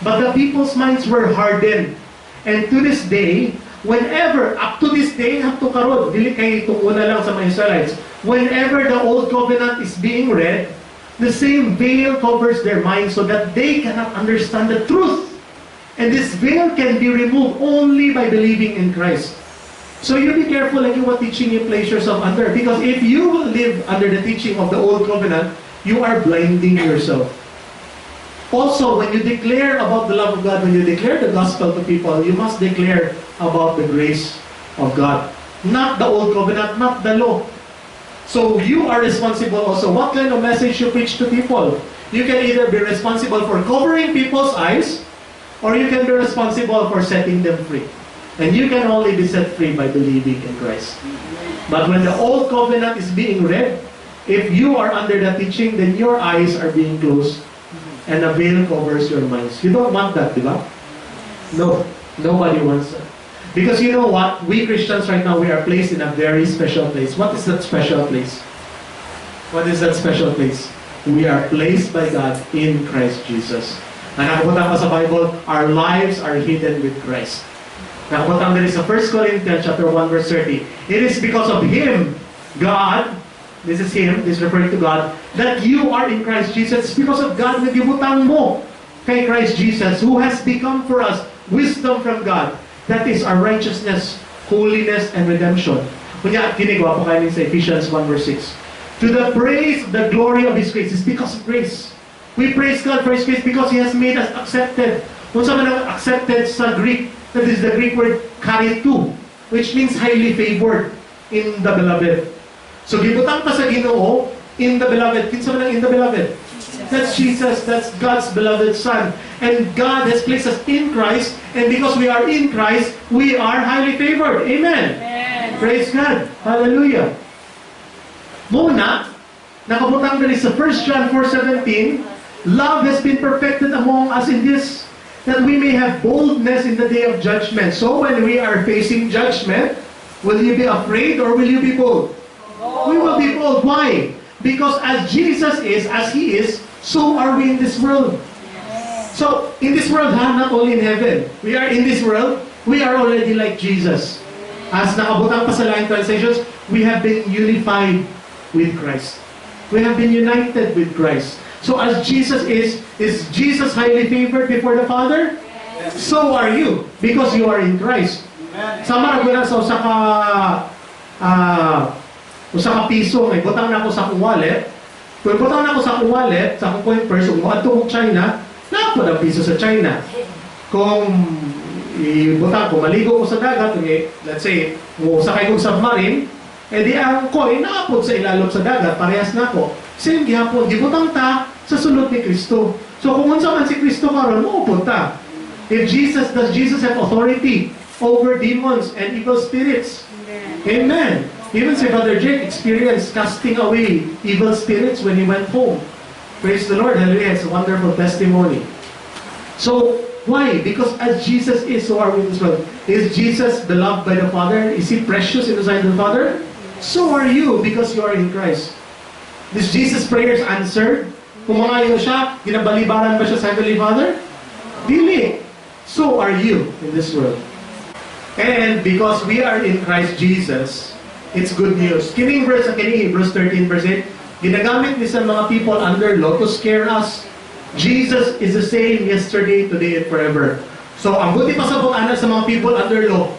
"But the people's minds were hardened. And to this day, whenever," up to this day, up to karon, dili kay itong una lang sa mga Israelites, "whenever the Old Covenant is being read, the same veil covers their minds so that they cannot understand the truth. And this veil can be removed only by believing in Christ." So you be careful like what teaching you place yourself under. Because if you will live under the teaching of the Old Covenant, you are blinding yourself. Also, when you declare about the love of God, when you declare the gospel to people, you must declare about the grace of God. Not the Old Covenant, not the law. So you are responsible also what kind of message you preach to people. You can either be responsible for covering people's eyes, or you can be responsible for setting them free. And you can only be set free by believing in Christ. But when the Old Covenant is being read, if you are under the teaching, then your eyes are being closed and a veil covers your minds. You don't want that, di ba? No. Nobody wants that. Because you know what? We Christians right now, we are placed in a very special place. What is that special place? What is that special place? We are placed by God in Christ Jesus. Na nakabutang pa sa Bible, our lives are hidden with Christ. Nakabutang din sa 1 Corinthians chapter 1 verse 30. "It is because of Him, God," this is Him, this is referring to God, "that you are in Christ Jesus." It's because of God na gibutang mo kay Christ Jesus, who has become for us wisdom from God. That is our righteousness, holiness, and redemption. Kunya, kini gwapo kaayo sa Ephesians 1 verse 6. "To the praise of the glory of His grace." It's because of grace. We praise God for His grace because He has made us accepted. Kung man ang accepted sa Greek, that is the Greek word charitoo, which means highly favored in the beloved. So gibutang ta sa Ginoo in the beloved. Kinsa man ang in the beloved? That's Jesus, that's God's beloved Son. And God has placed us in Christ, and because we are in Christ, we are highly favored. Amen. Amen. Praise God. Hallelujah. Mao na, nakabutang diri sa 1 John 4:17, "Love has been perfected among us in this, that we may have boldness in the day of judgment." So when we are facing judgment, will you be afraid or will you be bold? We will be bold. Why? Because as Jesus is, as He is, so are we in this world. So, in this world, ha, not only in heaven. We are in this world, we are already like Jesus. As nakabutang pa sa laing translations, we have been unified with Christ. We have been united with Christ. So as Jesus is Jesus highly favored before the Father? So are you, because you are in Christ. Sama ra guna sa usa ka piso nga ibutang nako sa akong wallet. Kung ibutang nako sa akong wallet, sa akong coin purse, kung moadto kong China, naa pod ang piso sa China. Kung ibutang ko, maligo ko sa dagat, kung let's say, mo sakay kong submarine, edi ang coin naa pod sa ilalom sa dagat, parehas nako. Same gihapon, gibutang ta sa sulod ni Kristo. So kung unsa man si Kristo karon, moupod ta. If Jesus, does Jesus have authority over demons and evil spirits? Amen. Even si Brother Jake experienced casting away evil spirits when he went home. Praise the Lord. Hallelujah. It's a wonderful testimony. So, why? Because as Jesus is, so are we in this world. Is Jesus beloved by the Father? Is he precious in the sight of the Father? So are you, because you are in Christ. Is Jesus' prayers answered? Kung mangayo siya, ginabalibaran ba siya sa Heavenly Father? Dili. So are you in this world. And because we are in Christ Jesus, it's good news. Kining verse, ang kining Hebrews 13 verse 8, ginagamit ni sa mga people under law to scare us. Jesus is the same yesterday, today, and forever. So, ang buot ipasabot ana sa mga people under law,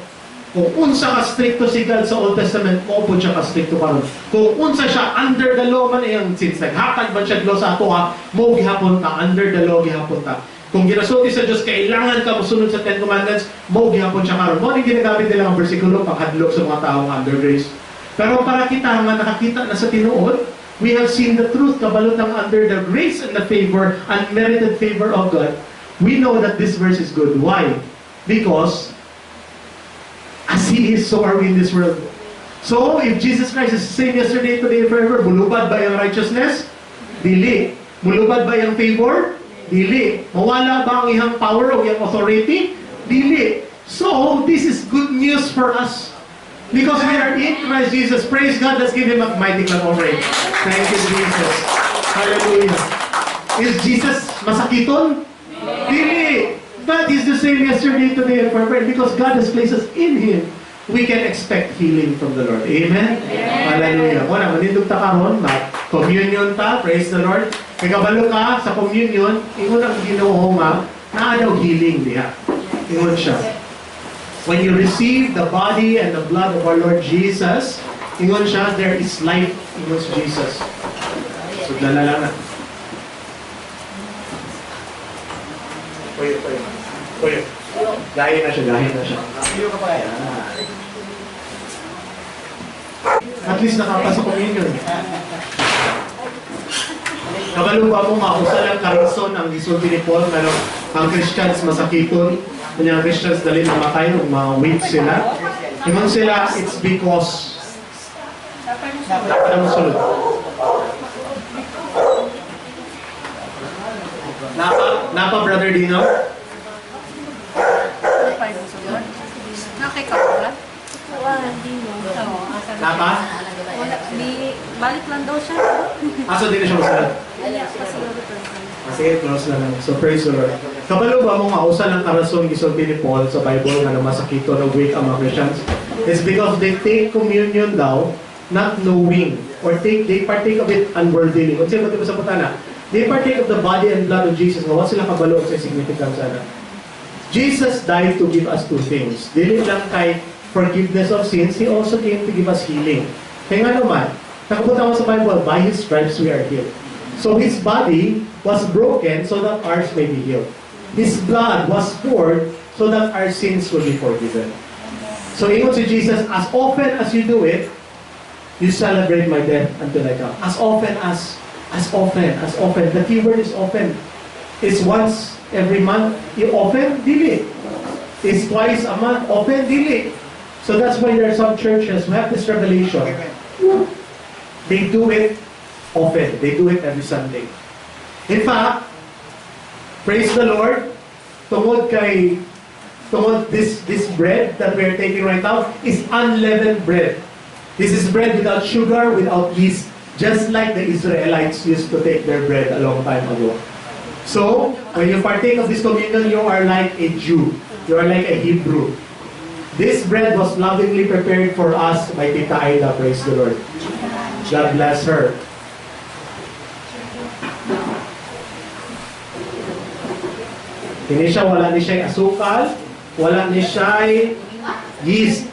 kung unsa ka stricto si God sa Old Testament, mao pod siya ka stricto karon. Kung unsa siya under the law man iyang since naghatag man siya law sa ato ha, mao gihapon ta under the law gihapon ta. Kung ginasulti sa Diyos, kailangan ka mosunod sa Ten Commandments, mao gihapon siya karon. Mao ni ginagamit nila ang bersikulo panghadlok sa mga taong under grace. Pero para kita nga nakakita na sa tinuod, we have seen the truth, kabalo tang under the grace and the favor, unmerited favor of God, we know that this verse is good. Why? Because as He is, so are we in this world. So, if Jesus Christ is the same yesterday, today, and forever, mulubad ba yung righteousness? Dili. Mulubad ba yung favor? Dili. Mawala ba ang iyang power o iyang authority? Dili. So, this is good news for us. Because we are in Christ Jesus. Praise God. Let's give Him a mighty clap offering. Thank you, Jesus. Hallelujah. Is Jesus masakiton? Dili. But He's the same yesterday, today, and forever. And because God has placed us in Him, we can expect healing from the Lord. Amen? Hallelujah. Mao na, manindog ta karon, communion ta, praise the Lord. Kay kabalo ka sa communion, ingon ang Ginoo nga, naa daw healing diha. Ingon siya. When you receive the body and the blood of our Lord Jesus, ingon siya, there is life, ingon si Jesus. So, dala lang na. Kuya, kuya. Kuya. Gahin na siya, gahin na siya. Iyo ka pa kaya? At least nakapasa communion. Kabalo ba mo nga, usa lang ka reason ang gisulti ni Paul nga no, ang Christians masakiton, kanya ang Christians dali mamatay ug ma-weak sila. Ingon sila, it's because dapat ang sulod. Napa, napa, Brother Dino? Nakikapula? Napa? Wala, di, balik lang daw siya. Aso din na siya masunod? Wala, pasiguro to. Ah, sige, close na lang. So, praise the Lord. Kabalo ba mo nga, usa lang karason gisulti ni Paul sa Bible nga masakito na weak ang mga Christians? It's because they take communion daw, not knowing, or take they partake of it unworthily. Kung sino ba sa putana? They partake of the body and blood of Jesus nga wa sila kabalo sa significance ana. Jesus died to give us two things. Dili lang kay forgiveness of sins, He also came to give us healing. Kaya nga naman, nakabutang sa Bible, by His stripes we are healed. So His body was broken so that ours may be healed. His blood was poured so that our sins will be forgiven. So ingon si Jesus, as often as you do it, you celebrate my death until I come. As often as often, as often. The keyword is often. Is once every month, you often, dili. Is twice a month, often, dili. So that's why there are some churches who have this revelation. They do it often. They do it every Sunday. In fact, praise the Lord, tungod kay tungod this bread that we are taking right now is unleavened bread. This is bread without sugar, without yeast, just like the Israelites used to take their bread a long time ago. So, when you partake of this communion, you are like a Jew. You are like a Hebrew. This bread was lovingly prepared for us by Tita Aida. Praise the Lord. God bless her. Kini siya, wala ni siya asukal, wala ni siya yeast.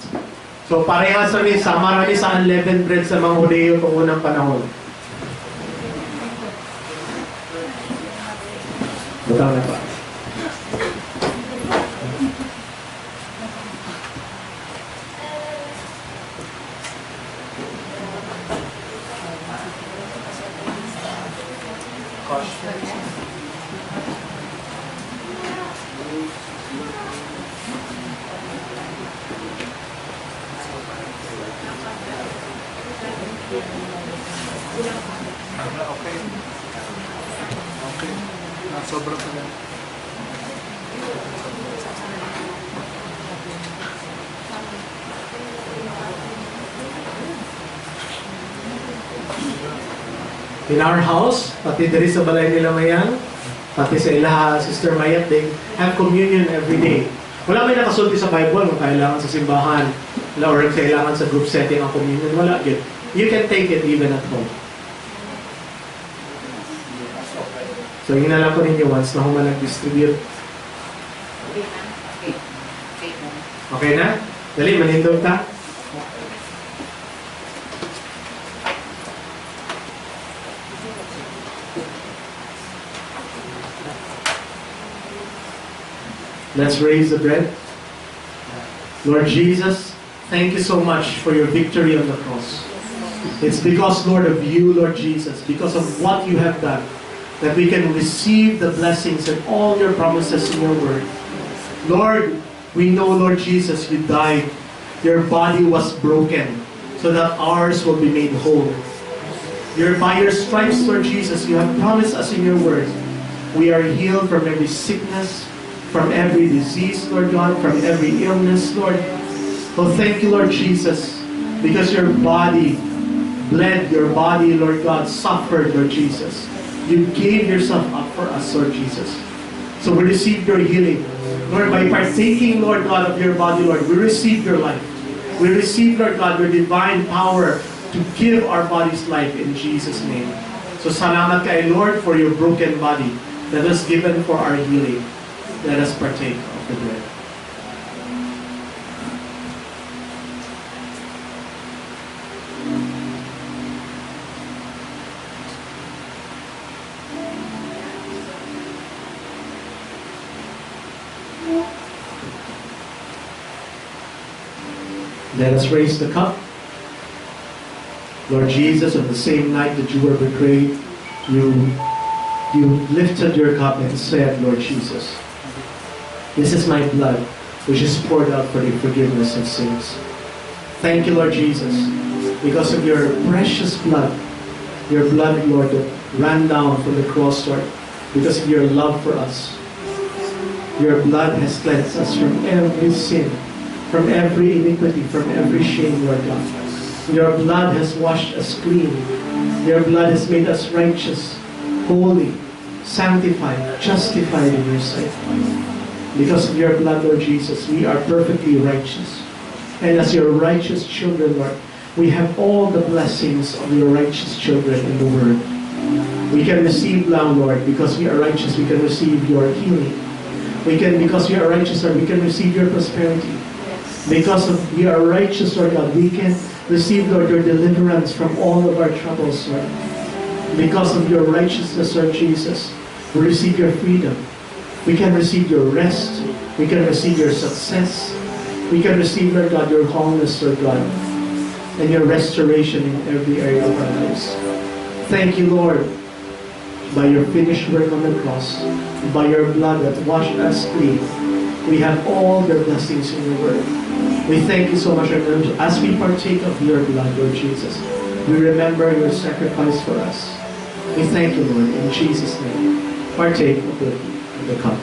So parehas ni sama ra ni sa unleavened bread sa mga Hudeo itong unang panahon. Butang na pa. Okay. Okay. Sobra pa lang. In our house, pati diri sa balay nila Mayang, pati sa ilaha Sister Mayat, they have communion every day. Wala may nakasulti sa Bible kung kailangan sa simbahan or kailangan sa group setting ang communion. Wala gyud. You can take it even at home. So, hinala ko ninyo once na human nag-distribute. Okay na? Okay. Okay na. Okay na? Dali, manindog ta. Let's raise the bread. Lord Jesus, thank you so much for your victory on the cross. It's because, Lord, of you, Lord Jesus, because of what you have done, that we can receive the blessings and all your promises in your word. Lord, we know, Lord Jesus, you died. Your body was broken so that ours will be made whole. By your stripes, Lord Jesus, you have promised us in your word, we are healed from every sickness, from every disease, Lord God, from every illness, Lord. Well, thank you, Lord Jesus, because your body bled, your body, Lord God, suffered, Lord Jesus. You gave yourself up for us, Lord Jesus. So we receive your healing. Lord, by partaking, Lord God, of your body, Lord, we receive your life. We receive, Lord God, your divine power to give our bodies life in Jesus' name. So salamat kay Lord for your broken body that was given for our healing. Let us partake of the bread. Let us raise the cup. Lord Jesus, on the same night that you were betrayed, you lifted your cup and said, "Lord Jesus, this is my blood, which is poured out for the forgiveness of sins." Thank you, Lord Jesus, because of your precious blood, your blood, Lord, that ran down from the cross, Lord, because of your love for us. Your blood has cleansed us from every sin, from every iniquity, from every shame, Lord God. Your blood has washed us clean. Your blood has made us righteous, holy, sanctified, justified in your sight. Because of your blood, Lord Jesus, we are perfectly righteous. And as your righteous children, Lord, we have all the blessings of your righteous children in the Word. We can receive now, Lord, because we are righteous, we can receive your healing. Because we are righteous, Lord, we can receive your prosperity. Because of we are righteous, Lord God, we can receive, Lord, your deliverance from all of our troubles, Lord. Because of your righteousness, Lord Jesus, we receive your freedom. We can receive your rest. We can receive your success. We can receive, Lord God, your wholeness, Lord God, and your restoration in every area of our lives. Thank you, Lord, by your finished work on the cross, by your blood that washed us clean, we have all your blessings in your word. We thank you so much, Lord. As we partake of your blood, Lord Jesus, we remember your sacrifice for us. We thank you, Lord, in Jesus' name. Partake of the cup.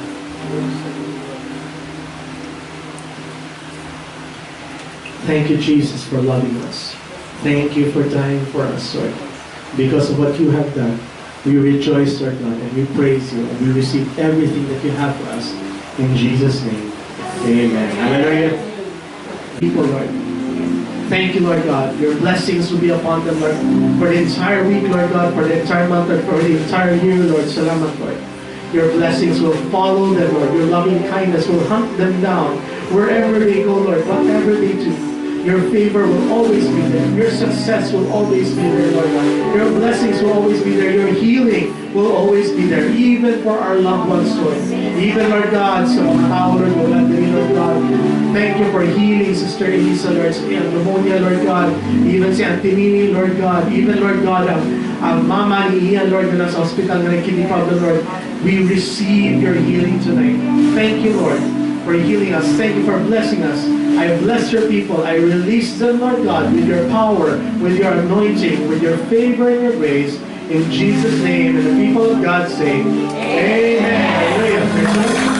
Thank you, Jesus, for loving us. Thank you for dying for us, Lord. Because of what you have done, we rejoice, Lord God, and we praise you, and we receive everything that you have for us. In Jesus' name, amen. Hallelujah. People, Lord. Thank you, Lord God. Your blessings will be upon them, Lord, for the entire week, Lord God, for the entire month, and for the entire year, Lord. Salamat, Lord. Your blessings will follow them, Lord. Your loving kindness will hunt them down wherever they go, Lord, whatever they do. Your favor will always be there. Your success will always be there, Lord God. Your blessings will always be there. Your healing will always be there, even for our loved ones, Lord. Even, Lord God, sa mga tao, Lord, wala diri, Lord God. Thank you for healing Sister Elisa, Lord, sa iyang pneumonia, Lord God. Even si Auntie Nini, Lord God. Even, Lord God, ang mama ni Ian, Lord, na nasa hospital na kidney problem, Lord. We receive your healing tonight. Thank you, Lord, for healing us. Thank you for blessing us. I bless your people. I release them, Lord God, with your power, with your anointing, with your favor and your grace. In Jesus' name, and the people of God say, Amen. Hallelujah. Praise the Lord.